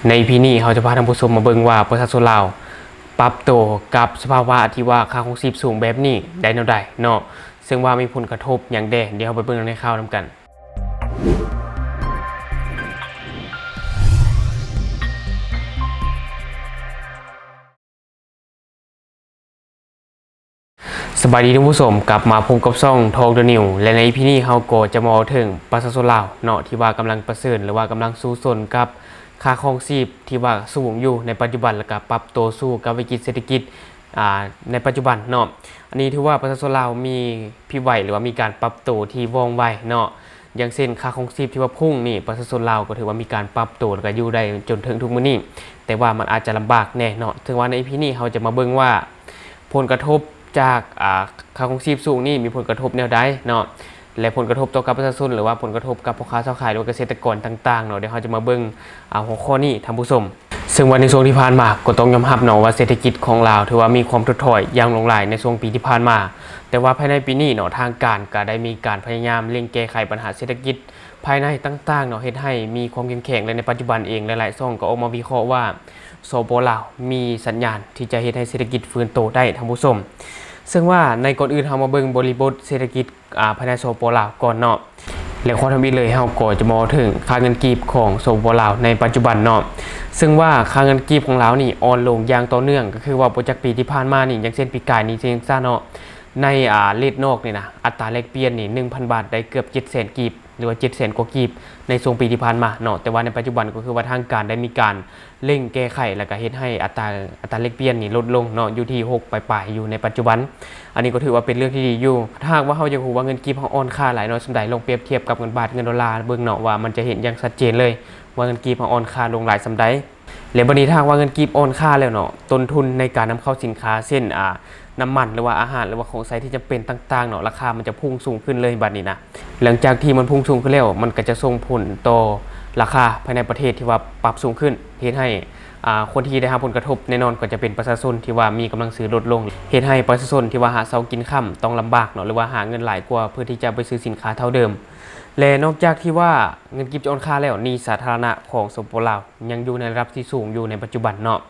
ໃນອີພີນີ້ເຮົາຈະພາທ່ານຜູ້ຊົມມາເບິ່ງວ່າປະຊາຊົນລາວປັບໂຕກັບສະພາວະທີ່ວ່າຄ່າຄອງຊີບສູງແບບນີ້ໄດ້ແນວໃດເນາະ, ເຊິ່ງວ່າມີຜົນກະທົບຫຍັງແດ່ ດຽວເຮົາໄປເບິ່ງໃນຂ່າວນຳກັນ. ສະບາຍດີທ່ານຜູ້ຊົມ, ກັບມາພົບກັບຊ່ອງ Talk the News ແລະ ໃນອີພີນີ້ເຮົາກໍຈະມາເວົ້າເຖິງປະຊາຊົນລາວເນາະ ທີ່ວ່າກຳລັງປະເຊີນ ຫຼືວ່າກຳລັງສູ້ຊົນກັບຄ່າຄອງຊີບທີ່ວ່າສູງຢູ່ໃນປັດຈຸບັນ ແລະກະປັບໂຕສູ້ກັບວິກິດເສດຖະກິດ ອ່າ ໃນປັດຈຸບັນເນາະ. ອັນນີ້ຖືວ່າປະຊາຊົນລາວມີພິບໄວ ຫຼືວ່າມີການປັບໂຕທີ່ວ່ອງໄວເນາະ. ຢ່າງເຊັ່ນ ຄ່າຄອງຊີບທີ່ວ່າພຸ່ງນີ້ ປະຊາຊົນລາວກໍຖືວ່າມີການປັບໂຕ ແລະກະຢູ່ໄດ້ຈົນເຖິງທຸກມື້ນີ້, ແຕ່ວ່າມັນອາດຈະລຳບາກແດ່ເນາະ. ເຊິ່ງວ່າໃນອີພີນີ້ເຮົາຈະມາເບິ່ງວ່າຜົນກະທົບຈາກ ອ່າ ຄ່າຄອງຊີບສູງນີ້ມີຜົນກະທົບແນວໃດເນາະ ແລະ ຜົນກະທົບຕໍ່ກັບປະຊາຊົນ ຫຼືວ່າຜົນກະທົບກັບພໍ່ຄ້າຊາວຂາຍ ຫຼືວ່າກະເສດຕະກອນຕ່າງໆເນາະ. ດຽວເຮົາຈະມາເບິ່ງ ອ່າ ຫົວຂໍ້ນີ້ທ່ານຜູ້ຊົມ. ເຊິ່ງວ່າໃນຊ່ວງທີ່ຜ່ານມາກໍຕ້ອງຍອມຮັບເນາະວ່າເສດຖະກິດຂອງລາວຖືວ່າມີຄວາມຖົດຖອຍຢ່າງຫຼວງຫຼາຍໃນຊ່ວງປີທີ່ຜ່ານມາ, ແຕ່ວ່າພາຍໃນປີນີ້ເນາະ ທາງການກໍໄດ້ມີການພະຍາຍາມເລັ່ງແກ້ໄຂບັນຫາເສດຖະກິດພາຍໃນຕ່າງໆເນາະ ເຮັດໃຫ້ມີຄວາມເຂັ້ມແຂງ ແລະ ໃນປັດຈຸບັນເອງ ຫຼາຍໆຊ່ອງກໍອອກມາວິເຄາະວ່າ ສປປ ລາວ ມີສັນຍານທີ່ຈະເຮັດໃຫ້ເສດຖະກິດຟື້ນໂຕໄດ້ທ່ານຜູ້ຊົມ. ເຊິ່ງວ່າໃນກ່ອນອື່ນເຮົາມາເບິ່ງບໍລິບົດເສດຖະກິດ ອ່າ ພາຍໃນ ສປປ ລາວ ກ່ອນເນາະ ແລະ ຂໍທຳອິດເລີຍ ເຮົາກໍຈະມາເວົ້າເຖິງຄ່າເງິນກີບຂອງ ສປປ ລາວ ໃນປັດຈຸບັນເນາະ. ເຊິ່ງວ່າຄ່າເງິນກີບຂອງລາວນີ້ອ່ອນລົງຢ່າງຕໍ່ເນື່ອງ ກໍຄືວ່າບໍ່ຈັກປີທີ່ຜ່ານມານີ້ ຢ່າງເຊັ່ນປີກາຍນີ້ເຊັ່ນຊະເນາະ ໃນ ອ່າ ເລດນອກນີ້ນະ ອັດຕາແລກປ່ຽນນີ້ ໜຶ່ງພັນບາດ ໄດ້ເກືອບເຈັດແສນກີບ ຫຼືວ່າເຈັດແສນກວ່າກີບ ໃນຊ່ວງປີທີ່ຜ່ານມາເນາະ. ແຕ່ວ່າໃນປັດຈຸບັນກໍຄືວ່າທາງການໄດ້ມີການ ເລັ່ງແກ້ໄຂ ແລ້ວກໍເຮັດໃຫ້ອັດຕາ ອັດຕາແລກປ່ຽນນີ້ລົດລົງເນາະ ຢູ່ທີ່ຫົກປາຍໆ ຢູ່ໃນປັດຈຸບັນ. ອັນນີ້ກໍຖືວ່າເປັນເລື່ອງທີ່ດີຢູ່. ຖ້າຫາກວ່າເຮົາຢາກຮູ້ວ່າເງິນກີບເຮົາອ່ອນຄ່າຫຼາຍນ້ອຍສ່ຳໃດ ລອງປຽບທຽບກັບເງິນບາດ ເງິນໂດລາເບິ່ງເນາະ ວ່າມັນຈະເຫັນຢ່າງຊັດເຈນເລີຍວ່າເງິນກີບເຮົາອ່ອນຄ່າລົງຫຼາຍສ່ຳໃດ. ແລະ ບັດນີ້ຖ້າຫາກວ່າເງິນກີບອ່ອນຄ່າແລ້ວເນາະ ຕົ້ນທຶນໃນການນຳເຂົ້າສິນຄ້າ ເຊັ່ນ ອ່າ ນ້ຳມັນ ຫຼືວ່າອາຫານ ຫຼືວ່າຂອງໃຊ້ທີ່ຈຳເປັນຕ່າງໆເນາະ ລາຄາມັນຈະພຸ່ງສູງຂຶ້ນເລີຍບັດນີ້ນະ. ຫຼັງຈາກທີ່ມັນພຸ່ງສູງຂຶ້ນແລ້ວ ມັນກໍຈະສົ່ງຜົນຕໍ່ລາຄາພາຍໃນປະເທດທີ່ວ່າປັບສູງຂຶ້ນ ເຮັດໃຫ້ ອ່າ ຄົນທີ່ໄດ້ຮັບຜົນກະທົບແນ່ນອນກໍຈະເປັນປະຊາຊົນທີ່ວ່າມີກຳລັງຊື້ລົດລົງ ເຮັດໃຫ້ປະຊາຊົນທີ່ວ່າຫາເຊົ້າກິນຄ່ຳຕ້ອງລຳບາກເນາະ ຫຼືວ່າຫາເງິນຫຼາຍກວ່າເພື່ອທີ່ຈະໄປຊື້ສິນຄ້າເທົ່າເດີມ. ແລະ ນອກຈາກທີ່ວ່າເງິນກີບຈະອ່ອນຄ່າແລ້ວ ໜີ້ສາທາລະນະຂອງ ສປປ ລາວ ຍັງຢູ່ໃນລະດັບທີ່ສູງຢູ່ໃນປັດຈຸບັນເນາະ.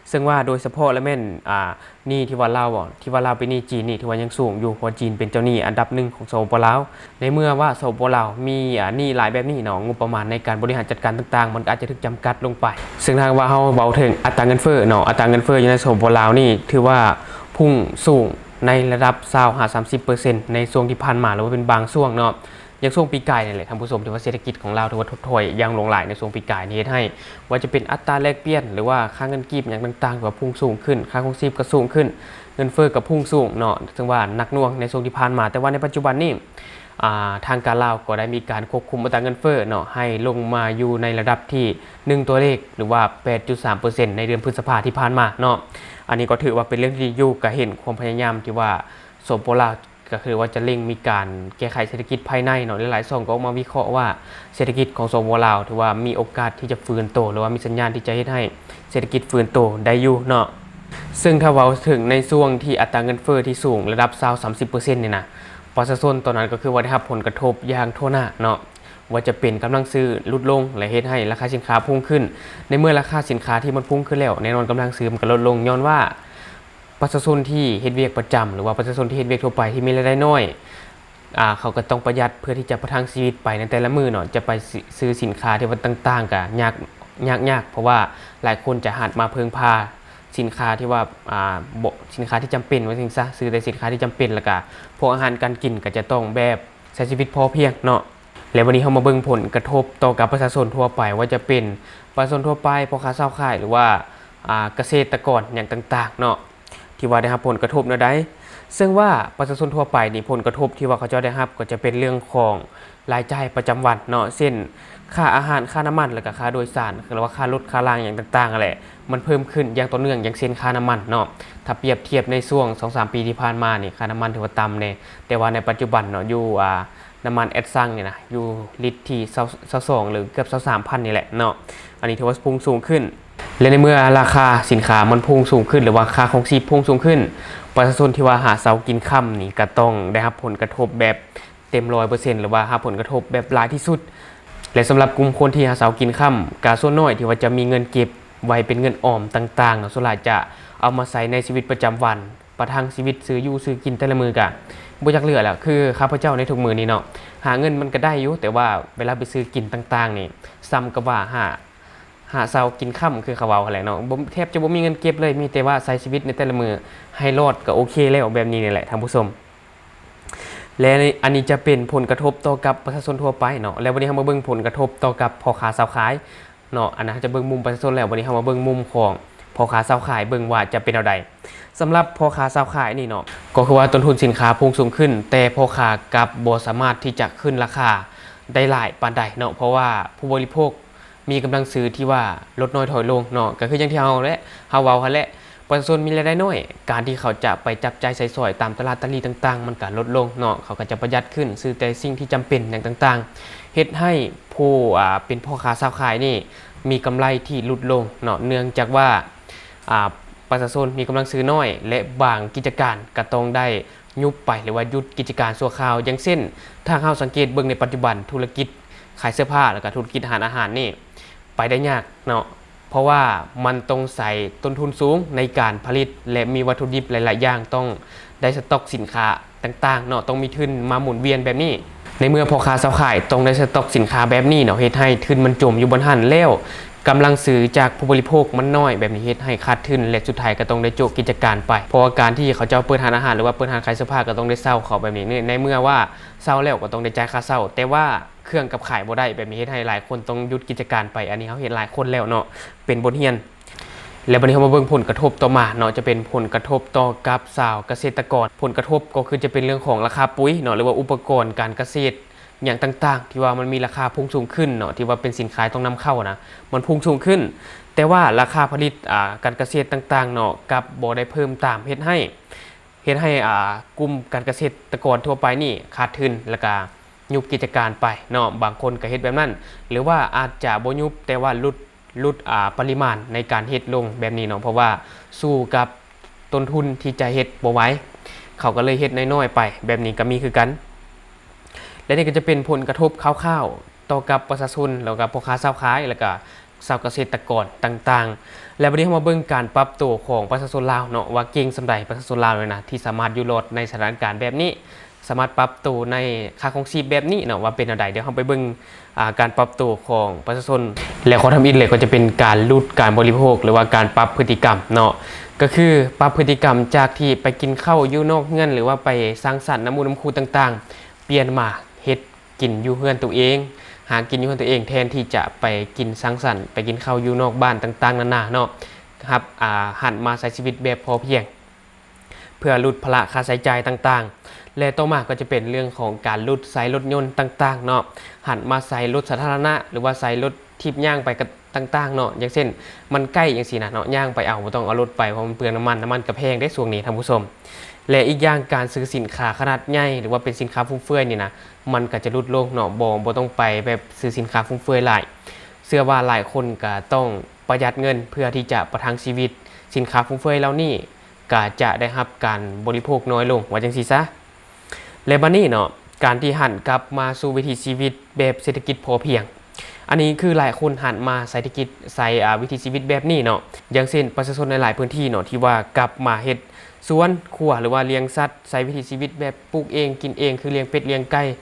ເຊິ່ງວ່າໂດຍສະເພາະລະແມ່ນ ອ່າ ໜີ້ທີ່ວ່າລາວ ທີ່ວ່າລາວເປັນໜີ້ຈີນນີ້ ຖືວ່າຍັງສູງຢູ່ ເພາະວ່າຈີນເປັນເຈົ້າໜີ້ອັນດັບໜຶ່ງຂອງ ສປປ ລາວ. ໃນເມື່ອວ່າ ສປປ ລາວ ມີ ອ່າ ໜີ້ຫຼາຍແບບນີ້ເນາະ ງົບປະມານໃນການບໍລິຫານຈັດການຕ່າງໆ ມັນກໍອາດຈະຖືກຈຳກັດລົງໄປ. ເຊິ່ງຖ້າຫາກວ່າເຮົາເວົ້າເຖິງອັດຕາເງິນເຟີ້ເນາະ ອັດຕາເງິນເຟີ້ຢູ່ໃນ ສປປ ລາວ ນີ້ ຖືວ່າພຸ່ງສູງໃນລະດັບຊາວຫາສາມສິບເປີເຊັນ ໃນຊ່ວງທີ່ຜ່ານມາ ຫຼືວ່າເປັນບາງຊ່ວງເນາະ. ຢ່າງຊ່ວງປີກາຍນີ້ແຫຼະທ່ານຜູ້ຊົມ ຖືວ່າເສດຖະກິດຂອງລາວຖືວ່າຖົດຖອຍຢ່າງຫຼວງຫຼາຍໃນຊ່ວງປີກາຍນີ້ ເຮັດໃຫ້ວ່າຈະເປັນອັດຕາແລກປ່ຽນ ຫຼືວ່າຄ່າເງິນກີບຫຍັງຕ່າງໆ ຖືວ່າພຸ່ງສູງຂຶ້ນ, ຄ່າຄອງຊີບກໍສູງຂຶ້ນ, ເງິນເຟີ້ກໍພຸ່ງສູງເນາະ ເຊິ່ງວ່າໜັກໜ່ວງໃນຊ່ວງທີ່ຜ່ານມາ. ແຕ່ວ່າໃນປັດຈຸບັນນີ້ ອ່າ ທາງການລາວກໍໄດ້ມີການຄວບຄຸມອັດຕາເງິນເຟີ້ເນາະ ໃຫ້ລົງມາຢູ່ໃນລະດັບທີ່ໜຶ່ງຕົວເລກ ຫຼືວ່າແປດຈຸດສາມເປີເຊັນ ໃນເດືອນພຶດສະພາທີ່ຜ່ານມາເນາະ. ອັນນີ້ກໍຖືວ່າເປັນເລື່ອງທີ່ດີຢູ່ ກໍເຫັນຄວາມພະຍາຍາມທີ່ວ່າ ສປປ ລາວ ກໍຄືວ່າຈະເລັ່ງມີການແກ້ໄຂເສດຖະກິດພາຍໃນເນາະ. ຫຼາຍໆຊ່ອງກໍອອກມາວິເຄາະວ່າເສດຖະກິດຂອງ ສປປ ລາວ ຖືວ່າມີໂອກາດທີ່ຈະຟື້ນໂຕ ຫຼືວ່າມີສັນຍານທີ່ຈະເຮັດໃຫ້ເສດຖະກິດຟື້ນໂຕໄດ້ຢູ່ເນາະ. ເຊິ່ງຖ້າເວົ້າເຖິງໃນຊ່ວງທີ່ອັດຕາເງິນເຟີ້ທີ່ສູງລະດັບຊາວສາມສິບເປີເຊັນນີ້ນະ ປະຊາຊົນຕອນນັ້ນກໍຄືວ່າໄດ້ຮັບຜົນກະທົບຢ່າງທົ່ວໜ້າເນາະ ວ່າຈະເປັນກຳລັງຊື້ຫຼຸດລົງ ແລະ ເຮັດໃຫ້ລາຄາສິນຄ້າພຸ່ງຂຶ້ນ. ໃນເມື່ອລາຄາສິນຄ້າທີ່ມັນພຸ່ງຂຶ້ນແລ້ວ ແນ່ນອນກຳລັງຊື້ມັນກໍລົດລົງ ຍ້ອນວ່າ ປະຊາຊົນທີ່ເຮັດວຽກປະຈຳ ຫຼືວ່າປະຊາຊົນທີ່ເຮັດວຽກທົ່ວໄປທີ່ມີລາຍໄດ້ນ້ອຍ ອ່າ ເຂົາກໍຕ້ອງປະຢັດເພື່ອທີ່ຈະປະທັງຊີວິດໄປໃນແຕ່ລະມື້ເນາະ. ຈະໄປຊື້ ຊື້ສິນຄ້າທີ່ວ່າຕ່າງໆກໍຍາກ ຍາກ ຍາກ ເພາະວ່າຫຼາຍຄົນຈະຫັນມາເພິ່ງພາສິນຄ້າທີ່ວ່າ ອ່າ ບໍ່ ສິນຄ້າທີ່ຈຳເປັນວ່າຊັ້ນຊະ ຊື້ແຕ່ສິນຄ້າທີ່ຈຳເປັນ ແລ້ວກໍພວກອາຫານການກິນກໍຈະຕ້ອງແບບໃຊ້ຊີວິດພໍພຽງເນາະ. ແລ້ວບັດນີ້ເຮົາມາເບິ່ງຜົນກະທົບຕໍ່ກັບປະຊາຊົນທົ່ວໄປ ວ່າຈະເປັນປະຊາຊົນທົ່ວໄປ ພໍ່ຄ້າຊາວຂາຍ ຫຼືວ່າ ອ່າ ກະເສດຕະກອນຫຍັງຕ່າງໆເນາະ ທີ່ວ່າໄດ້ຮັບຜົນກະທົບແນວໃດ. ເຊິ່ງວ່າປະຊາຊົນທົ່ວໄປນີ້ ຜົນກະທົບທີ່ວ່າເຂົາເຈົ້າໄດ້ຮັບກໍຈະເປັນເລື່ອງຂອງລາຍຈ່າຍປະຈຳວັນເນາະ ເຊັ່ນ ຄ່າອາຫານ, ຄ່ານ້ຳມັນ ແລ້ວກໍຄ່າໂດຍສານ ຫຼືວ່າຄ່າລົດຄ່າລາຫຍັງຕ່າງໆຫັ້ນແຫຼະ ມັນເພີ່ມຂຶ້ນຢ່າງຕໍ່ເນື່ອງ. ຢ່າງເຊັ່ນ ຄ່ານ້ຳມັນເນາະ ຖ້າປຽບທຽບໃນຊ່ວງສອງສາມປີທີ່ຜ່ານມານີ້ ຄ່ານ້ຳມັນຖືວ່າຕ່ຳແດ່ ແຕ່ວ່າໃນປັດຈຸບັນເນາະ ຢູ່ ອ່າ ນ້ຳມັນແອັດຊັງນີ້ນະ ຢູ່ລິດທີ່ຊາວ ຊາວສອງ ຫຼື ເກືອບຊາວສາມພັນນີ້ແຫຼະເນາະ ອັນນີ້ຖືວ່າພຸ່ງສູງຂຶ້ນ. ແລະ ໃນເມື່ອລາຄາສິນຄ້າມັນພຸ່ງສູງຂຶ້ນ ຫຼືວ່າຄ່າຄອງຊີບພຸ່ງສູງຂຶ້ນ ປະຊາຊົນທີ່ວ່າຫາເຊົ້າກິນຄ່ຳນີ້ກໍຕ້ອງໄດ້ຮັບຜົນກະທົບແບບເຕັມຮ້ອຍເປີເຊັນ ຫຼືວ່າຮັບຜົນກະທົບແບບຫຼາຍທີ່ສຸດ. ແລະ ສຳລັບກຸ່ມຄົນທີ່ຫາເຊົ້າກິນຄ່ຳ ກະສ່ວນໜ້ອຍທີ່ວ່າຈະມີເງິນເກັບໄວ້ເປັນເງິນອອມຕ່າງໆເນາະ, ສ່ວນຫຼາຍຈະເອົາມາໃຊ້ໃນຊີວິດປະຈຳວັນ ປະທັງຊີວິດຊື້ຢູ່ຊື້ກິນແຕ່ລະມື້ກະບໍ່ຢາກເຫຼືອແລ້ວ. ຄືຂ້າພະເຈົ້າໃນທຸກມື້ນີ້ເນາະ ຫາເງິນມັນກະໄດ້ຢູ່ ແຕ່ວ່າເວລາໄປຊື້ກິນຕ່າງໆນີ້ ສ່ຳກັບວ່າຫາ ຫາເຊົ້າກິນຄ່ຳ ຄືເຂົາເວົ້າຫັ້ນແຫຼະເນາະ, ບໍ່ ແທບຈະບໍ່ມີເງິນເກັບເລີຍ, ມີແຕ່ວ່າໃຊ້ຊີວິດໃນແຕ່ລະມື້ໃຫ້ລອດກະໂອເຄແລ້ວ ແບບນີ້ນີ້ແຫຼະທ່ານຜູ້ຊົມ. ແລະ ອັນນີ້ຈະເປັນຜົນກະທົບຕໍ່ກັບປະຊາຊົນທົ່ວໄປເນາະ. ແລ້ວບັດນີ້ເຮົາມາເບິ່ງຜົນກະທົບຕໍ່ກັບພໍ່ຄ້າຊາວຂາຍເນາະ, ອັນນັ້ນເຮົາຈະເບິ່ງມຸມປະຊາຊົນແລ້ວ, ບັດນີ້ເຮົາມາເບິ່ງມຸມຂອງພໍ່ຄ້າຊາວຂາຍເບິ່ງວ່າຈະເປັນແນວໃດ. ສຳລັບພໍ່ຄ້າຊາວຂາຍນີ້ເນາະ ກໍຄືວ່າຕົ້ນທຶນສິນຄ້າພຸ່ງສູງຂຶ້ນ, ແຕ່ພໍ່ຄ້າກັບບໍ່ສາມາດທີ່ຈະຂຶ້ນລາຄາໄດ້ຫຼາຍປານໃດເນາະ, ເພາະວ່າຜູ້ບໍລິໂພກ ມີກຳລັງຊື້ທີ່ວ່າລົດນ້ອຍຖອຍລົງເນາະ, ກໍຄືຢ່າງທີ່ເຮົາແຫຼະ ເຮົາເວົ້າຫັ້ນແຫຼະ, ປະຊາຊົນມີລາຍໄດ້ນ້ອຍ, ການທີ່ເຂົາຈະໄປຈັບຈ່າຍໃຊ້ສອຍຕາມຕະຫຼາດຕະຫຼີ່ຕ່າງໆ ມັນກໍລົດລົງເນາະ, ເຂົາກໍຈະປະຢັດຂຶ້ນ ຊື້ແຕ່ສິ່ງທີ່ຈຳເປັນຫຍັງຕ່າງໆ, ເຮັດໃຫ້ຜູ້ ອ່າ ເປັນພໍ່ຄ້າຊາວຂາຍນີ້ມີກຳໄລທີ່ຫຼຸດລົງເນາະ, ເນື່ອງຈາກວ່າ ອ່າ ປະຊາຊົນມີກຳລັງຊື້ນ້ອຍ ແລະ ບາງກິດຈະການກໍຕ້ອງໄດ້ ຍຸບໄປ ຫຼືວ່າຢຸດກິດຈະການຊົ່ວຄາວ. ຢ່າງເຊັ່ນ ຖ້າເຮົາສັງເກດເບິ່ງໃນປັດຈຸບັນ ທຸລະກິດຂາຍເສື້ອຜ້າ ແລ້ວກໍທຸລະກິດຮ້ານອາຫານນີ້ໄປໄດ້ຍາກເນາະ, ເພາະວ່າມັນຕ້ອງໃຊ້ຕົ້ນທຶນສູງໃນການຜະລິດ ແລະ ມີວັດຖຸດິບຫຼາຍໆຢ່າງ, ຕ້ອງໄດ້ສະຕັອກສິນຄ້າຕ່າງໆເນາະ, ຕ້ອງມີທຶນມາໝູນວຽນແບບນີ້. ໃນເມື່ອພໍ່ຄ້າຊາວຂາຍຕ້ອງໄດ້ສະຕັອກສິນຄ້າແບບນີ້ເນາະ, ເຮັດໃຫ້ທຶນມັນຈົມຢູ່ບ່ອນຫັ້ນ, ແລ້ວ ກຳລັງຊື້ຈາກຜູ້ບໍລິໂພກມັນນ້ອຍ, ແບບນີ້ເຮັດໃຫ້ຂາດທຶນ ແລະ ສຸດທ້າຍກໍຕ້ອງໄດ້ໂຈະກິດຈະການໄປ, ເພາະວ່າການທີ່ເຂົາເຈົ້າເປີດຮ້ານອາຫານ ຫຼືວ່າເປີດຮ້ານຂາຍເສື້ອຜ້າກໍຕ້ອງໄດ້ເຊົ່າເຂົາແບບນີ້, ໃນເມື່ອວ່າເຊົ່າແລ້ວກໍຕ້ອງໄດ້ຈ່າຍຄ່າເຊົ່າ, ແຕ່ວ່າເຄື່ອງກັບຂາຍບໍ່ໄດ້, ແບບນີ້ເຮັດໃຫ້ຫຼາຍຄົນຕ້ອງຢຸດກິດຈະການໄປ. ອັນນີ້ເຮົາເຫັນຫຼາຍຄົນແລ້ວເນາະ, ເປັນບົດຮຽນ. ແລ້ວບັດນີ້ເຮົາມາເບິ່ງຜົນກະທົບຕໍ່ມາເນາະ, ຈະເປັນຜົນກະທົບຕໍ່ກັບຊາວກະເສດຕະກອນ. ຜົນກະທົບກໍຄືຈະເປັນເລື່ອງຂອງລາຄາປຸ໋ຍເນາະ ຫຼືວ່າອຸປະກອນການກະເສດ ຫຍັງຕ່າງໆ ທີ່ວ່າມັນມີລາຄາພຸ່ງສູງຂຶ້ນເນາະ, ທີ່ວ່າເປັນສິນຄ້າຕ້ອງນຳເຂົ້ານະ ມັນພຸ່ງສູງຂຶ້ນ, ແຕ່ວ່າລາຄາຜະລິດ ອ່າ ການກະເສດຕ່າງໆເນາະ ກັບບໍ່ໄດ້ເພີ່ມຕາມ, ເຮັດໃຫ້ ເຮັດໃຫ້ ອ່າ ກຸ່ມການກະເສດຕະກອນທົ່ວໄປນີ້ຂາດທຶນ ແລ້ວກະຍຸບກິດຈະການໄປເນາະ, ບາງຄົນກະເຮັດແບບນັ້ນ ຫຼືວ່າອາດຈະບໍ່ຍຸບ ແຕ່ວ່າຫຼຸດ ຫຼຸດ ອ່າ ປະລິມານໃນການເຮັດລົງແບບນີ້ເນາະ, ເພາະວ່າສູ້ກັບຕົ້ນທຶນທີ່ຈະເຮັດບໍ່ໄຫວ ເຂົາກໍເລີຍເຮັດນ້ອຍໆໄປ, ແບບນີ້ກໍມີຄືກັນ. ແລະ ນີ້ກໍຈະເປັນຜົນກະທົບຄ່າວໆຕໍ່ກັບປະຊາຊົນ ແລ້ວກໍພໍ່ຄ້າຊາວຂາຍ ແລ້ວກໍຊາວກະເສດຕະກອນຕ່າງໆ. ແລະ ບັດນີ້ເຮົາມາເບິ່ງການປັບໂຕຂອງປະຊາຊົນລາວເນາະ ວ່າເກັ່ງສ່ຳໃດ ປະຊາຊົນລາວນີ້ນະ ທີ່ສາມາດຢູ່ລອດໃນສະຖານະການແບບນີ້. ສາມາດປັບໂຕໃນຄ່າຄອງຊີບແບບນີ້ເນາະ ວ່າເປັນແນວໃດ. ດຽວເຮົາໄປເບິ່ງ ອ່າ ການປັບໂຕຂອງປະຊາຊົນ ແລະ ຂໍ້ທຳອິດເລີຍກໍຈະເປັນການຫຼຸດການບໍລິໂພກ ຫຼືວ່າການປັບພຶດຕິກຳເນາະ, ກໍຄືປັບພຶດຕິກຳຈາກທີ່ໄປກິນເຂົ້າຢູ່ນອກເຮືອນ ຫຼືວ່າໄປສັງສັນນຳໝູ່ນຳຄູ່ຕ່າງໆ, ປ່ຽນມາເຮັດກິນຢູ່ເຮືອນຕົວເອງ, ຫາກິນຢູ່ເຮືອນຕົວເອງ ແທນທີ່ຈະໄປກິນສັງສັນ ໄປກິນເຂົ້າຢູ່ນອກບ້ານຕ່າງໆນານາເນາະ, ຮັບ ອ່າ ຫັນມາໃຊ້ຊີວິດແບບພໍພຽງ. ເພື່ອຫຼຸດພາລະຄ່າໃຊ້ຈ່າຍຕ່າງໆ ແລະ ຕໍ່ມາກໍຈະເປັນເລື່ອງຂອງການຫຼຸດໃຊ້ລົດຍົນຕ່າງໆເນາະ, ຫັນມາໃຊ້ລົດສາທາລະນະ ຫຼືວ່າໃຊ້ລົດຖີບຍ່າງໄປກະ ຕ່າງໆເນາະ, ຢ່າງເຊັ່ນ ມັນໃກ້ຈັ່ງຊີ້ນະເນາະ, ຍ່າງໄປເອົາ ບໍ່ຕ້ອງເອົາລົດໄປ ເພາະມັນເປືອງນ້ຳມັນ, ນ້ຳມັນກະແພງເດ້ຊ່ວງນີ້ທ່ານຜູ້ຊົມ. ແລະ ອີກຢ່າງການຊື້ສິນຄ້າຂະໜາດໃຫຍ່ ຫຼືວ່າເປັນສິນຄ້າຟຸມເຟືອຍນີ້ນະ ມັນກະຈະຫຼຸດລົງເນາະ, ບໍ່ ບໍ່ຕ້ອງໄປແບບຊື້ສິນຄ້າຟຸມເຟືອຍຫຼາຍ. ເຊື່ອວ່າຫຼາຍຄົນກະຕ້ອງປະຢັດເງິນເພື່ອທີ່ຈະປະທັງຊີວິດ, ສິນຄ້າຟຸມເຟືອຍເຫຼົ່ານີ້ ກະຈະໄດ້ຮັບການບໍລິໂພກນ້ອຍລົງ ວ່າຈັ່ງຊີ້ຊະ. ແລະ ບັດນີ້ເນາະ ການທີ່ຫັນກັບມາສູ່ວິຖີຊີວິດແບບເສດຖະກິດພໍພຽງ, ອັນນີ້ຄືຫຼາຍຄົນຫັນມາໃຊ້ເສດຖະກິດ ໃຊ້ ອາ ວິຖີຊີວິດແບບນີ້ເນາະ. ຢ່າງເຊັ່ນ ປະຊາຊົນໃນຫຼາຍພື້ນທີ່ເນາະ ທີ່ວ່າກັບມາເຮັດສວນຄົວ ຫຼືວ່າລ້ຽງສັດ ໃຊ້ວິຖີຊີວິດແບບປູກເອງກິນເອງ ຄືລ້ຽງເປັດລ້ຽງໄກ່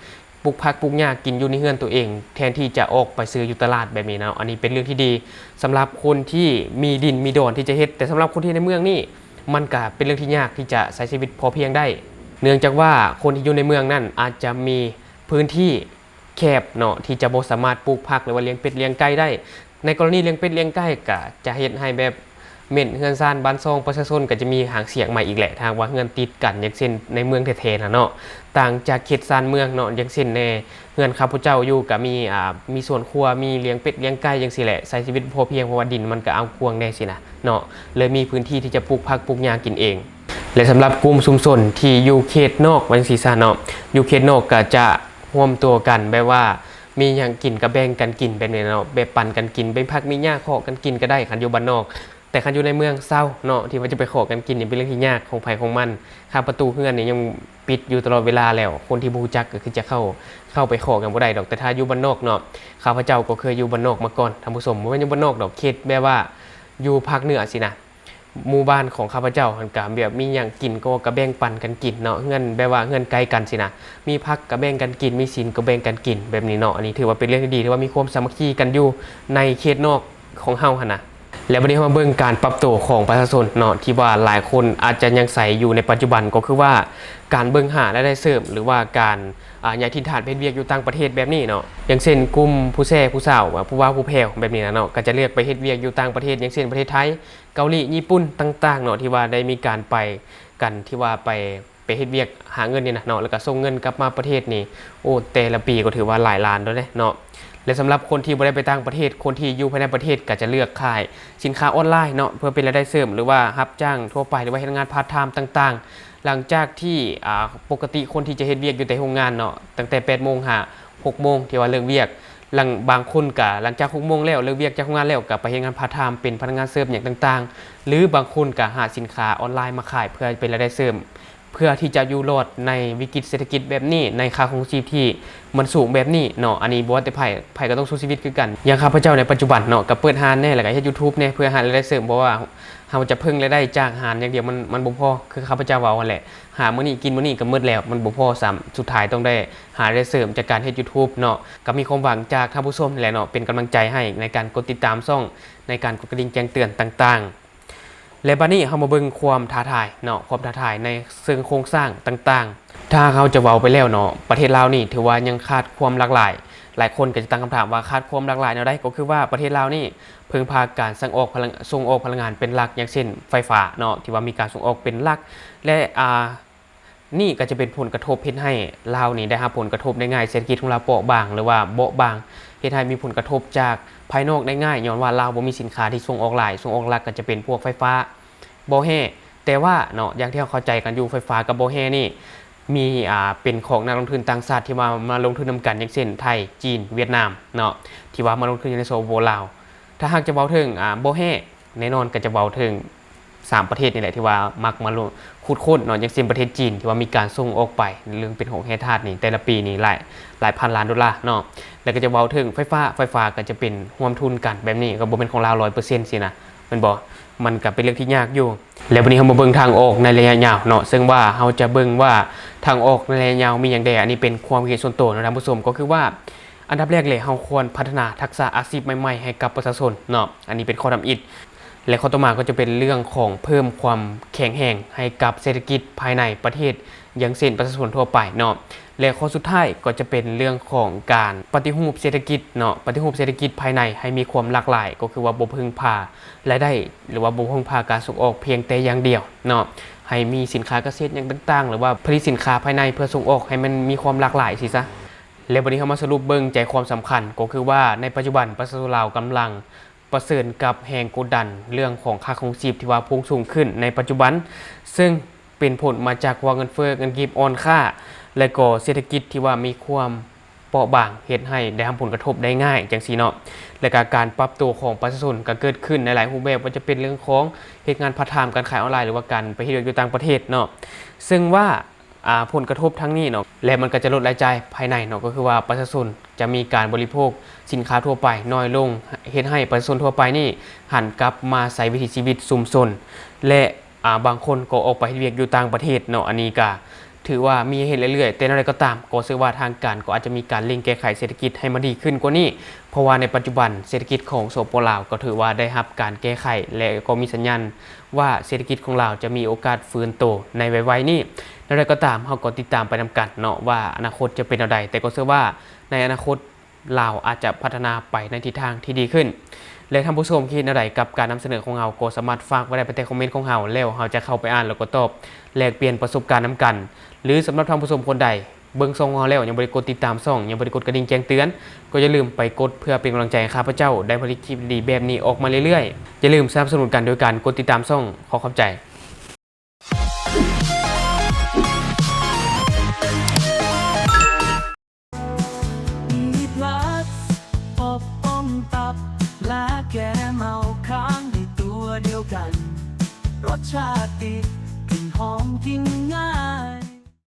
ປູກຜັກປູກຫຍ້າກິນຢູ່ໃນເຮືອນຕົວເອງ ແທນທີ່ຈະອອກໄປຊື້ຢູ່ຕະຫຼາດແບບນີ້ເນາະ. ອັນນີ້ເປັນເລື່ອງທີ່ດີສຳລັບຄົນທີ່ມີດິນມີດອນທີ່ຈະເຮັດ, ແຕ່ສຳລັບຄົນທີ່ໃນເມືອງນີ້ ມັນກະເປັນເລື່ອງທີ່ຍາກທີ່ຈະໃຊ້ຊີວິດພໍພຽງໄດ້ ເນື່ອງຈາກວ່າຄົນທີ່ຢູ່ໃນເມືອງນັ້ນອາດຈະມີພື້ນທີ່ແຄບເນາະ ທີ່ຈະບໍ່ສາມາດປູກຜັກ ຫຼືວ່າລ້ຽງເປັດລ້ຽງໄກ່ໄດ້. ໃນກໍລະນີລ້ຽງເປັດລ້ຽງໄກ່ກະຈະເຮັດໃຫ້ແບບ ເໝັນເຮືອນຊານບ້ານຊ່ອງປະຊາຊົນກໍຈະມີຫາງສຽງໃໝ່ອີກແຫຼະ ຖ້າຫາກວ່າເຮືອນຕິດກັນ ຢ່າງເຊັ່ນໃນເມືອງແທ້ໆນະເນາະ, ຕ່າງຈາກເຂດຊານເມືອງເນາະ, ຢ່າງເຊັ່ນແນ່ເຮືອນຂ້າພະເຈົ້າຢູ່ກໍມີ ອ່າ ມີສວນຄົວ ມີລ້ຽງເປັດລ້ຽງໄກ່ຈັ່ງຊີ້ແຫຼະ, ໃຊ້ຊີວິດພໍພຽງ ເພາະວ່າດິນມັນກໍອາກວ້າງແນ່ຊີ້ນະເນາະ, ເລີຍມີພື້ນທີ່ທີ່ຈະປູກຜັກປູກຫຍ້າກິນເອງ. ແລະ ສຳລັບກຸ່ມຊຸມຊົນທີ່ຢູ່ເຂດນອກ ວ່າຈັ່ງຊີ້ຊະເນາະ, ຢູ່ເຂດນອກກໍຈະ ຮ່ວມຕົວກັນ ແບບວ່າມີຫຍັງກິນກໍແບ່ງກັນກິນແບບນີ້ເນາະ, ແບບປັນກັນກິນ ແບ່ງຜັກມີຫຍ້າເຄາະກັນກິນກໍໄດ້ ຄັນຢູ່ບ້ານນອກ. ຕ່ຄັນຢູ່ໃນເມືອງເຊົາເນາະ ທີ່ວ່າຈະໄປຂໍກັນກິນນີ້ເປັນເລື່ອງທີ່ຍາກຂອງໃຜຂອງມັນ. ຄາປະຕູເຮືອນນີ້ຍັງປິດຢູ່ຕະຫຼອດເວລາ ແລ້ວຄົນທີ່ບໍ່ຮູ້ຈັກກໍຄືຈະເຂົ້າ ເຂົ້າໄປຂໍກັນບໍ່ໄດ້ດອກ. ແຕ່ຖ້າຢູ່ບ້ານນອກເນາະ ຂ້າພະເຈົ້າກໍເຄີຍຢູ່ບ້ານນອກມາກ່ອນທ່ານຜູ້ຊົມ, ບໍ່ແມ່ນຢູ່ບ້ານນອກດອກ ເຂດແບບວ່າຢູ່ພາກເໜືອຊີ້ນະ. ໝູ່ບ້ານຂອງຂ້າພະເຈົ້າຫັ້ນກະແບບມີຫຍັງກິນກໍ ກໍແບ່ງປັນກັນກິນເນາະ, ເຮືອນແບບວ່າເຮືອນໃກ້ກັນຊີ້ນະ ມີຜັກກໍແບ່ງກັນກິນ ມີຊີ້ນກໍແບ່ງກັນກິນ ແບບນີ້ເນາະ. ອັນນີ້ຖືວ່າເປັນເລື່ອງທີ່ດີ ຖືວ່າມີຄວາມສາມັກຄີກັນຢູ່ໃນເຂດນອກຂອງເຮົາຫັ້ນນະ. ແລ້ວບັດນີ້ເຮົາມາເບິ່ງການປັບໂຕຂອງປະຊາຊົນເນາະ ທີ່ວ່າຫຼາຍຄົນອາດຈະຍັງໃຊ້ຢູ່ໃນປັດຈຸບັນ ກໍຄືວ່າການເບິ່ງຫາລາຍໄດ້ເສີມ ຫຼືວ່າການ ອາ ຍ້າຍຖິ່ນຖານໄປເຮັດວຽກຢູ່ຕ່າງປະເທດແບບນີ້ເນາະ. ຢ່າງເຊັ່ນ ກຸ່ມຜູ້ແຊຜູ້ສາວ ຜູ້ບ່າວຜູ້ແພ້ວແບບນີ້ນະເນາະ ກໍຈະເລືອກໄປເຮັດວຽກຢູ່ຕ່າງປະເທດ ຢ່າງເຊັ່ນ ປະເທດໄທ ເກົາຫຼີ ຍີ່ປຸ່ນຕ່າງໆເນາະ ທີ່ວ່າໄດ້ມີການໄປກັນ ທີ່ວ່າໄປ ໄປເຮັດວຽກຫາເງິນນີ້ນະເນາະ ແລ້ວກໍສົ່ງເງິນກັບມາປະເທດນີ້ ໂອ້ ແຕ່ລະປີກໍຖືວ່າຫຼາຍລ້ານໂດເດເນາະ. ແລະ ສຳລັບຄົນທີ່ບໍ່ໄດ້ໄປຕ່າງປະເທດ ຄົນທີ່ຢູ່ພາຍໃນປະເທດກໍຈະເລືອກຂາຍສິນຄ້າອອນລາຍເນາະ ເພື່ອເປັນລາຍໄດ້ເສີມ ຫຼືວ່າຮັບຈ້າງທົ່ວໄປ ຫຼືວ່າເຮັດງານພາດທາມຕ່າງໆ. ຫຼັງຈາກທີ່ ອາ ປົກກະຕິຄົນທີ່ຈະເຮັດວຽກຢູ່ແຕ່ໂຮງງານເນາະ ຕັ້ງແຕ່ແປດໂມງຫາຫົກໂມງ ທີ່ວ່າເລີກວຽກ, ຫຼັງ ບາງຄົນກະຫຼັງຈາກຫົກໂມງແລ້ວ ເລີກວຽກຈາກໂຮງງານແລ້ວ ກະໄປເຮັດງານພາດທາມ ເປັນພະນັກງານເສີບຫຍັງຕ່າງໆ ຫຼືບາງຄົນກະຫາສິນຄ້າອອນລາຍມາຂາຍ ເພື່ອເປັນລາຍໄດ້ເສີມ ເພື່ອທີ່ຈະຢູ່ລອດໃນວິກິດເສດຖະກິດແບບນີ້ ໃນຄ່າຄອງຊີບທີ່ມັນສູງແບບນີ້ເນາະ. ອັນນີ້ບໍ່ວ່າແຕ່ໃຜ ໃຜກໍຕ້ອງສູ້ຊີວິດຄືກັນ. ຢ່າງຂ້າພະເຈົ້າໃນປັດຈຸບັນເນາະ ກໍເປີດຮ້ານແດ່ ແລ້ວກໍເຮັດ YouTube ແດ່ ເພື່ອຫາລາຍໄດ້ເສີມ ເພາະວ່າເຮົາຈະເພິ່ງລາຍໄດ້ຈາກຮ້ານຢ່າງດຽວ ມັນ ມັນບໍ່ພໍ ຄືຂ້າພະເຈົ້າເວົ້າຫັ້ນແຫຼະ ຫາມື້ນີ້ກິນມື້ນີ້ກໍໝົດແລ້ວ ມັນບໍ່ພໍຊ້ຳ ສຸດທ້າຍຕ້ອງໄດ້ຫາລາຍໄດ້ເສີມຈາກການເຮັດ YouTube ເນາະ. ກໍມີຄວາມຫວັງຈາກທ່ານຜູ້ຊົມນີ້ແຫຼະເນາະ ເປັນກຳລັງໃຈໃຫ້ໃນການກົດຕິດຕາມຊ່ອງ ໃນການກົດກະດິ່ງແຈ້ງເຕືອນຕ່າງໆ. ແລະ ບັດນີ້ເຮົາມາເບິ່ງຄວາມທ້າທາຍເນາະ ຄວາມທ້າທາຍໃນເຊີງໂຄງສ້າງຕ່າງໆ. ຖ້າເຮົາຈະເວົ້າໄປແລ້ວເນາະ ປະເທດລາວນີ້ຖືວ່າຍັງຂາດຄວາມຫຼາກຫຼາຍ. ຫຼາຍຄົນກໍຈະຕັ້ງຄຳຖາມວ່າຂາດຄວາມຫຼາກຫຼາຍແນວໃດ? ກໍຄືວ່າປະເທດລາວນີ້ເພິ່ງພາການສົ່ງອອກພະລັງ ສົ່ງອອກພະລັງງານເປັນຫຼັກ ຢ່າງເຊັ່ນ ໄຟຟ້າເນາະ ທີ່ວ່າມີການສົ່ງອອກເປັນຫຼັກ ແລະ ອາ ນີ້ກໍຈະເປັນຜົນກະທົບເຮັດໃຫ້ລາວນີ້ໄດ້ຮັບຜົນກະທົບໄດ້ງ່າຍ, ເສດຖະກິດຂອງລາວເປາະບາງ ຫຼືວ່າເບາະບາງ, ເຮັດໃຫ້ມີຜົນກະທົບຈາກພາຍນອກໄດ້ງ່າຍ ຍ້ອນວ່າລາວບໍ່ມີສິນຄ້າທີ່ສົ່ງອອກຫຼາຍ, ສົ່ງອອກຫຼັກກໍຈະເປັນພວກໄຟຟ້າ, ບໍ່ແຮ່. ແຕ່ວ່າເນາະ ຢ່າງທີ່ເຮົາເຂົ້າໃຈກັນຢູ່ ໄຟຟ້າກັບບໍ່ແຮ່ນີ້ມີ ອ່າ ເປັນຂອງນັກລົງທຶນຕ່າງຊາດທີ່ວ່າມາລົງທຶນນຳກັນ ຢ່າງເຊັ່ນ ໄທ, ຈີນ, ຫວຽດນາມເນາະ ທີ່ວ່າມາລົງທຶນຢູ່ໃນ ສປປ ລາວ. ຖ້າຫາກຈະເວົ້າເຖິງ ອ່າ ບໍ່ແຮ່ ແນ່ນອນກໍຈະເວົ້າເຖິງສາມປະເທດນີ້ແຫຼະ ທີ່ວ່າມັກມາຂຸດຄົ້ນເນາະ ຢ່າງເຊັ່ນປະເທດຈີນ ທີ່ວ່າມີການສົ່ງອອກໄປ ເລື່ອງເປັນຂອງແຮ່ທາດນີ້ ແຕ່ລະປີນີ້ຫຼາຍ ຫຼາຍພັນລ້ານໂດລາເນາະ ແລ້ວກໍຈະເວົ້າເຖິງໄຟຟ້າ ໄຟຟ້າກໍຈະເປັນຮ່ວມທຶນກັນແບບນີ້ ກໍບໍ່ແມ່ນຂອງລາວຮ້ອຍເປີເຊັນຊີ້ນະ ແມ່ນບໍ່? ມັນກໍເປັນເລື່ອງທີ່ຍາກຢູ່. ແລ້ວບັດນີ້ເຮົາມາເບິ່ງທາງອອກໃນໄລຍະຍາວເນາະ ເຊິ່ງວ່າເຮົາຈະເບິ່ງວ່າທາງອອກໃນໄລຍະຍາວມີຫຍັງແດ່. ອັນນີ້ເປັນຄວາມຄິດເຫັນສ່ວນໂຕເນາະທ່ານຜູ້ຊົມ ກໍຄືວ່າ ອັນດັບແລກເລີຍ ເຮົາຄວນພັດທະນາທັກສະອາຊີບໃໝ່ໆໃຫ້ກັບປະຊາຊົນເນາະ ອັນນີ້ເປັນຂໍ້ທຳອິດ ແລະ ຂໍ້ຕໍ່ມາກໍຈະເປັນເລື່ອງຂອງເພີ່ມຄວາມແຂງແຮງໃຫ້ກັບເສດຖະກິດພາຍໃນປະເທດ ຢ່າງເຊັ່ນປະຊາຊົນທົ່ວໄປເນາະ ແລະ ຂໍ້ສຸດທ້າຍກໍຈະເປັນເລື່ອງຂອງການປະຕິຮູບເສດຖະກິດເນາະ ປະຕິຮູບເສດຖະກິດພາຍໃນໃຫ້ມີຄວາມຫຼາກຫຼາຍ ກໍຄືວ່າບໍ່ເພິ່ງພາລາຍໄດ້ ຫຼືວ່າບໍ່ເພິ່ງພາການສົ່ງອອກພຽງແຕ່ຢ່າງດຽວເນາະ ໃຫ້ມີສິນຄ້າກະເສດຫຍັງຕ່າງໆ ຫຼືວ່າຜະລິດສິນຄ້າພາຍໃນເພື່ອສົ່ງອອກໃຫ້ມັນມີຄວາມຫຼາກຫຼາຍຊີ້ຊະ. ແລ້ວບັດນີ້ເຮົາມາສະຫຼຸບເບິ່ງໃຈຄວາມສຳຄັນ ກໍຄືວ່າໃນປັດຈຸບັນປະຊາຊົນລາວກຳລັງປະເຊີນກັບແຮງກົດດັນເລື່ອງຂອງຄ່າຄອງຊີບທີ່ວ່າພຸ່ງສູງຂຶ້ນໃນປັດຈຸບັນ ເຊິ່ງເປັນຜົນມາຈາກພາວະເງິນເຟີ້, ເງິນກີບອ່ອນຄ່າ ແລະ ກໍເສດຖະກິດທີ່ວ່າມີຄວາມເປາະບາງ ເຮັດໃຫ້ໄດ້ຮັບຜົນກະທົບໄດ້ງ່າຍຈັ່ງຊີ້ເນາະ ແລະ ກະການປັບໂຕຂອງປະຊາຊົນກະເກີດຂຶ້ນໃນຫຼາຍຮູບແບບ ວ່າຈະເປັນເລື່ອງຂອງເຮັດງານພາດທາມ, ການຂາຍອອນລາຍ ຫຼືວ່າການໄປເຮັດວຽກຢູ່ຕ່າງປະເທດເນາະ ເຊິ່ງວ່າ ອ່າ ຜົນກະທົບທັງນີ້ເນາະ ແລະ ມັນກໍຈະລົດລາຍຈ່າຍພາຍໃນເນາະ ກໍຄືວ່າປະຊາຊົນຈະມີການບໍລິໂພກສິນຄ້າທົ່ວໄປນ້ອຍລົງ ເຮັດໃຫ້ປະຊາຊົນທົ່ວໄປນີ້ຫັນກັບມາໃຊ້ວິຖີຊີວິດຊຸມຊົນ ແລະ ອ່າ ບາງຄົນກໍອອກໄປເຮັດວຽກຢູ່ຕ່າງປະເທດເນາະ ອັນນີ້ກະຖືວ່າມີໃຫ້ເຫັນເລື້ອຍໆ ແຕ່ແນວໃດກໍຕາມ ກໍເຊື່ອວ່າທາງການກໍອາດຈະມີການເລັ່ງແກ້ໄຂເສດຖະກິດໃຫ້ມັນດີຂຶ້ນກວ່ານີ້ ເພາະວ່າໃນປັດຈຸບັນເສດຖະກິດຂອງ ສປປ ລາວ ກໍຖືວ່າໄດ້ຮັບການແກ້ໄຂ ແລະ ກໍມີສັນຍານ ວ່າເສດຖະກິດຂອງລາວຈະມີໂອກາດຟື້ນໂຕໃນໄວໆນີ້. ແນວໃດກໍຕາມ ເຮົາກໍຕິດຕາມໄປນຳກັນເນາະວ່າອະນາຄົດຈະເປັນແນວໃດ, ແຕ່ກໍເຊື່ອວ່າໃນອະນາຄົດລາວອາດຈະພັດທະນາໄປໃນທິດທາງທີ່ດີຂຶ້ນ. ແລະ ທ່ານຜູ້ຊົມຄິດແນວໃດກັບການນຳສະເໜີຂອງເຮົາ? ກໍສາມາດຝາກໄວ້ໄດ້ພາຍໃຕ້ຄອມເມັນຂອງເຮົາ ແລ້ວເຮົາຈະເຂົ້າໄປອ່ານ ແລ້ວກໍຕອບແລກປ່ຽນປະສົບການນຳກັນ. ຫຼື ສຳລັບທ່ານຜູ້ຊົມຄົນໃດ ເບິ່ງຊ່ອງຂອງເຮົາແລ້ວ ຍັງບໍ່ໄດ້ກົດຕິດຕາມຊ່ອງ, ຍັງບໍ່ໄດ້ກົດກະດິ່ງແຈ້ງເຕືອນ, ກໍຢ່າລືມໄປກົດເພື່ອເປັນກຳລັງໃຈໃຫ້ຂ້າພະເຈົ້າໄດ້ຜະລິດຄລິບດີໆແບບນີ້ອອກມາເລື້ອຍໆ. ຢ່າລືມສະໜັບສະໜູນກັນໂດຍການກົດຕິດຕາມຊ່ອງ. ຂໍຂອບໃຈ. ກະຕິ ກິ່ນຫອມກິ່ນ